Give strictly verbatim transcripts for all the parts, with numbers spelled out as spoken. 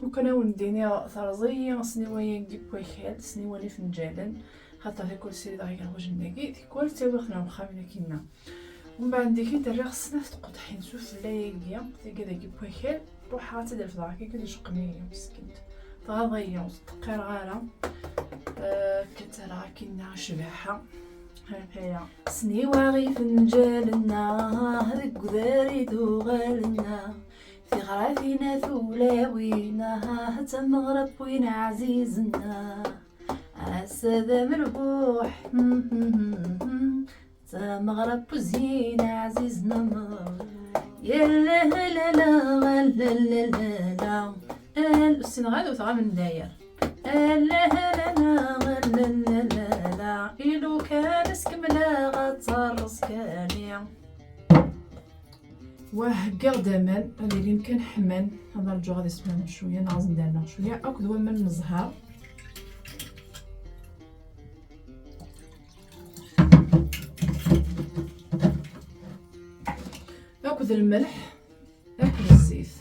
Lukan ad wen-d-iniɣ, terẓ-iyi sniwa-agi n wakal, sniwa n ifenǧalen, xaṭer tikwal ssirideɣ igerrujen-agi, tikwal ttawiɣ-ten ɣer uxxam-agi-nni. Umbeɛd deg-i d-rriɣ snat tqeḍḥin s ufella-agi, tagi dagi n wakal, ruḥeɣ ad tt-id-refdeɣ akka, akka d-icqem-iyi meskint. Tɣaḍ-iyi, ur tt-ṭṭeqqireɣ ara. Eh, akka tt-rreɣ akkinna ccbaḥa. Aya. Sniwa ɣef ifenǧalen-a, deg udrar i d-uɣalen-a, tiɣratin a tulawin-a, d tameɣra n win ɛzizen-a. Ass-a d amerbuḥ, tameɣra n uzyin ɛzizen a merbuḥ. Yalla la la la la la la. Al-, ur ssineɣ ad wteɣ amendayer. Ala la la la la la la la. Ilukan ad s-kemmleɣ ad terreẓ kani. Wa heggaɣ-d aman, ad ilin kan ḥman. Ad rǧuɣ ad ismaren cwiya, neɣ ad sen-d-rnuɣ cwiya, akked waman n zzher. Akked lmelḥ, akked zzit.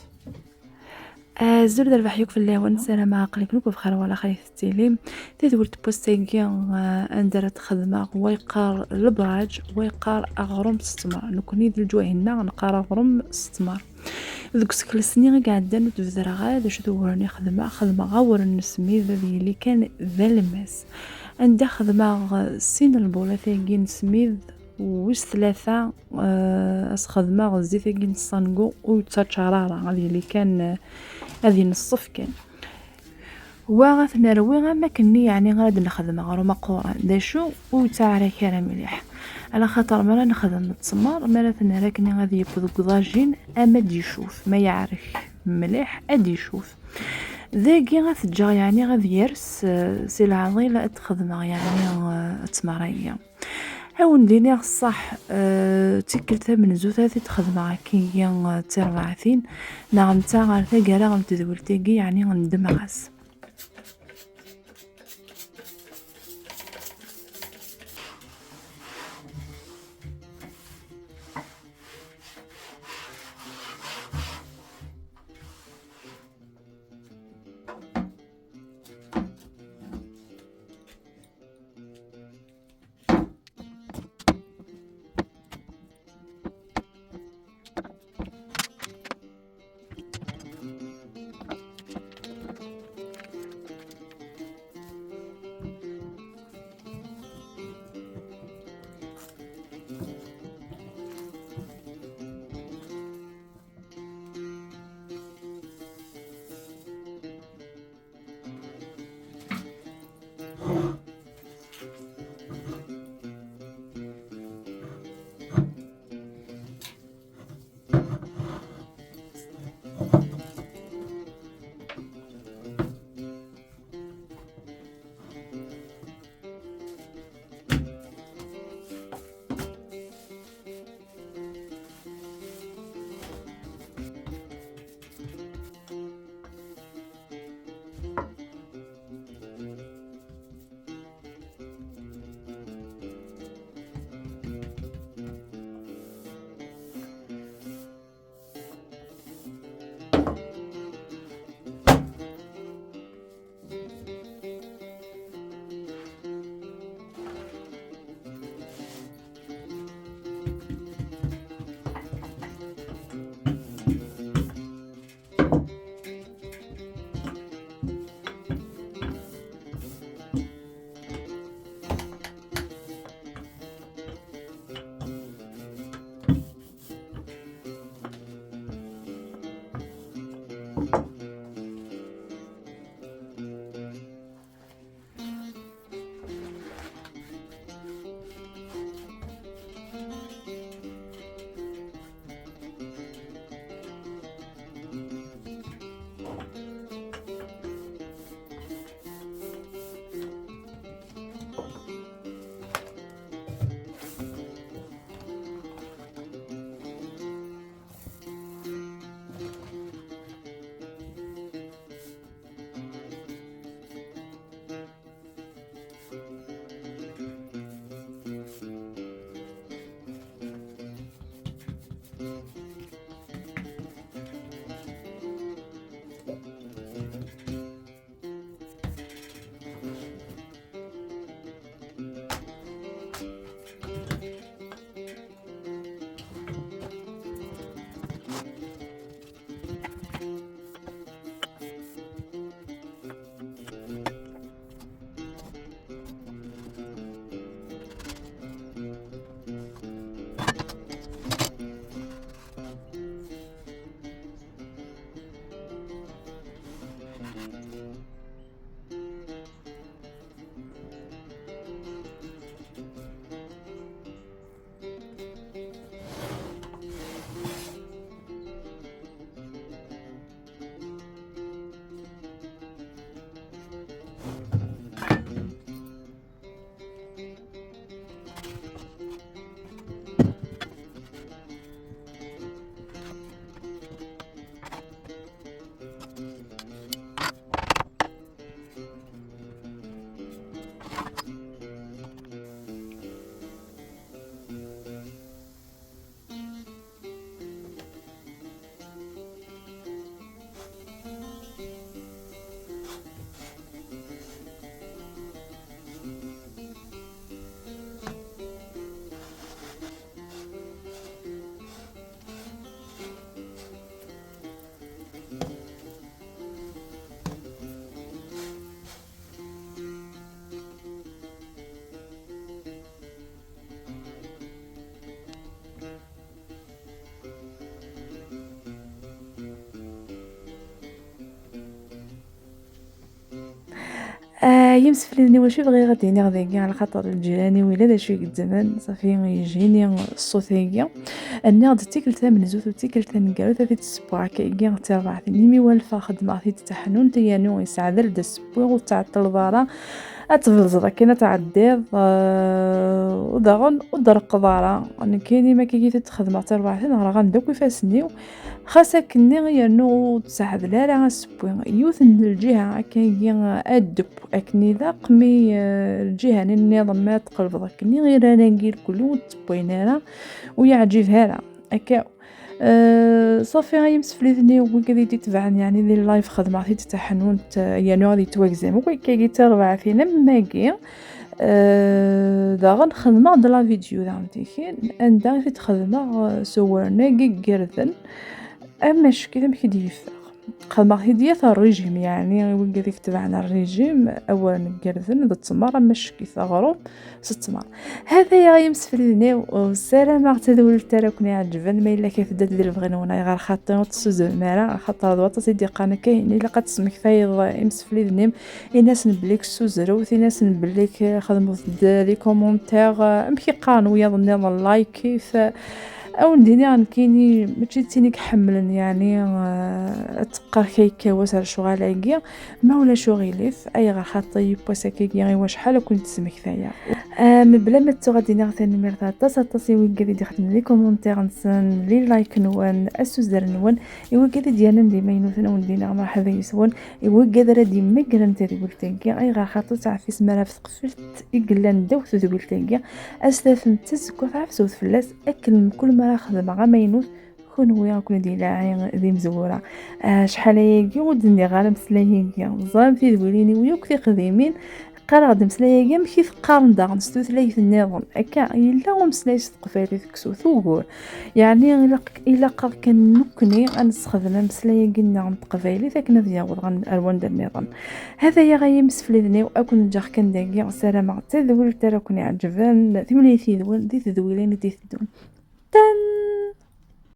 Azul d rrbeḥ yakk fell-awen, ssarameɣ aql-iken akk bxir wala xir i tettilim. Tadwilt n wass-agi, eh, anda ara t-xedmeɣ, wa yeqqar lebraǧ, wa yeqqar aɣrum s ttmer. Nekkni di leǧwayeh-nneɣ neqqar aɣrum s ttmer. Deg usekles-nni i iɛeddan ur d-bedreɣ ara d acu d uguren i xedmeɣ. Xedmeɣ awren n smid ad yili kan d alemmas. Anda xedmeɣ, eh, sin lbulat-agi n smid, wis tlata, eh, ad s-xedmeɣ zzit-agi n ṣṣangu ur yettaččar ara, ad yili kan, eh, ad ineṣṣef kan. Wa ad t-nerwi am akken-nni, yeɛni ad nexdem aɣrum aquran. D acu? Ur yettɛarak ara mliḥ. Ala xaṭer mi ara nexdem ttmer, mi ara t-nerr akken ad yeww deg uḍajin, ama ad icuf. Ma yeɛrek mliḥ, ad icuf. Dagi ad t-ǧǧeɣ, yeɛni ad yers, eh, si leɛḍil ad t-xedmeɣ, yeɛni, eh, ttmer-agi. Ad wen-d-iniɣ ṣṣeḥ, eh, d tikkelt tamenzut ara t-id-xedmeɣ akkagi, eh, d tirbaɛtin, neɣ netta ɣer taggara n tedwilt-agi, yeɛni ndemɣ-as. Ah, yimsefliden-iw, acu bɣiɣ ad d-iniɣ dagi, ɛlaxaṭer lǧiran-iw yella d acu i yeddmen, ṣafi yejjini ṣṣut-agi. Nniɣ-d d tikkelt tamenzut u d tikkelt taneggarut ad t-id-ssewweɣ akka-agi d tarbaɛt-nni, imi walfeɣ xedmeɣ-t-id d taḥnunt, yernu yesɛedda-d asewwi, ur tettɛeṭṭleḍ ara ad tbelzeḍ akken ad tɛeddiḍ, eh, u daɣen ur d-reqqeḍ ara. Nekkini ma akka-agi t-id-xedmeɣ d tarbaɛt-nni, ɣer-, ɣer-, d akk ifassen-iw, xas akkenni yernu ur d-teɛdel ara asewwi. Yiwet n lǧiha akka-agi ad d-teww akken ilaq, mi, eh, lǧiha-nni nniḍen ma tqelbeḍ akkenni, irran-agi lkul ur d-tewwayen ara, ur yeɛǧib ara. Akka, eh, ṣafi ay imsefliden-iw, wigad i d-itebɛen, yeɛni di live xedmeɣ-t-id d taḥnunt, eh, yernu ad yettwagzam akk akka-agi d tarbaɛt-in am wagi. Eh, daɣen xedmeɣ-d la vidéo daɣen tikin, anda i t-id-xedmeɣ, eh, s uwren-agi igerrden. Amack-it amek i d-yeffeɣ. Xedmeɣ-t-id yat rrijim, yeɛni i wigad i itebɛen rrijim, awren igerrden d ttmer, amack-it aɣrum s ttmer. Hada ya imsefliden-iw, ssarameɣ d tadwilt ara ken-iɛeǧben, ma yella ka tedda-d di lebɣi-nwen, ayɣer xaṭi ur tessuzurem ara, axaṭer d waṭas i d-yeqqaren akka, ilaq ad tesmektayeḍ imsefliden-im, in-asen belli k-ssuzrewt, in-asen belli k-, xedmeḍ-d des commentaires, amek i qqaren wiyaḍ nniḍen, like-it, a wen-d-iniɣ nekkini mačči d tin i iḥemmlen, yeɛni, eh, ad teqqar kayekkaw-as ar lecɣal-agi, ma ulac uɣilif, ayɣer xaṭi yiwwas akkagi i wacḥal ad ken-id-smektayeɣ. Eh, mebla ma ttuɣ ad d-iniɣ tanemmirt aṭas, aṭas i wigad i d-ixedmen les commentaires-nsen, les like-nwen, asuzer-nwen, i wigad i d-yernan d imaynuten, a wen-d-iniɣ merḥba yes-wen, i wigad ara d-yemmagren tadwilt-agi, ayɣer xaṭi ur ttɛeffisem ara ɣef tqeffalt i yellan ddaw tedwilt-agi, ad s-tafem d tazeggaɣt, ɛefsewt fell-as, akken mkul mi ara xedmeɣ amaynut, kunwi ad ken-id-ilaɛi d imezwura. Ah, acḥal ayagi ur d-nniɣ ara ameslay-agi. Teẓram tidwilin-iw yakk tiqdimin, qqareɣ-d ameslay-agi, amek i t-qqaren daɣen s tutlayt nniḍen. Akka, yella umeslay s teqbaylit deg-s ugur. Yeɛni, ilaq, ilaq-aɣ kan nekkni ad nessexdem ameslay-agi-nneɣ n teqbaylit akken ad yaweḍ ɣer, ar wanda nniḍen. Hada ya ay imsefliden-iw, ad ken-ǧǧeɣ kan dagi, ssarameɣ d tadwilt ara ken-iɛeǧben, timlilit yid-wen di tedwilin i d-iteddun. Tan!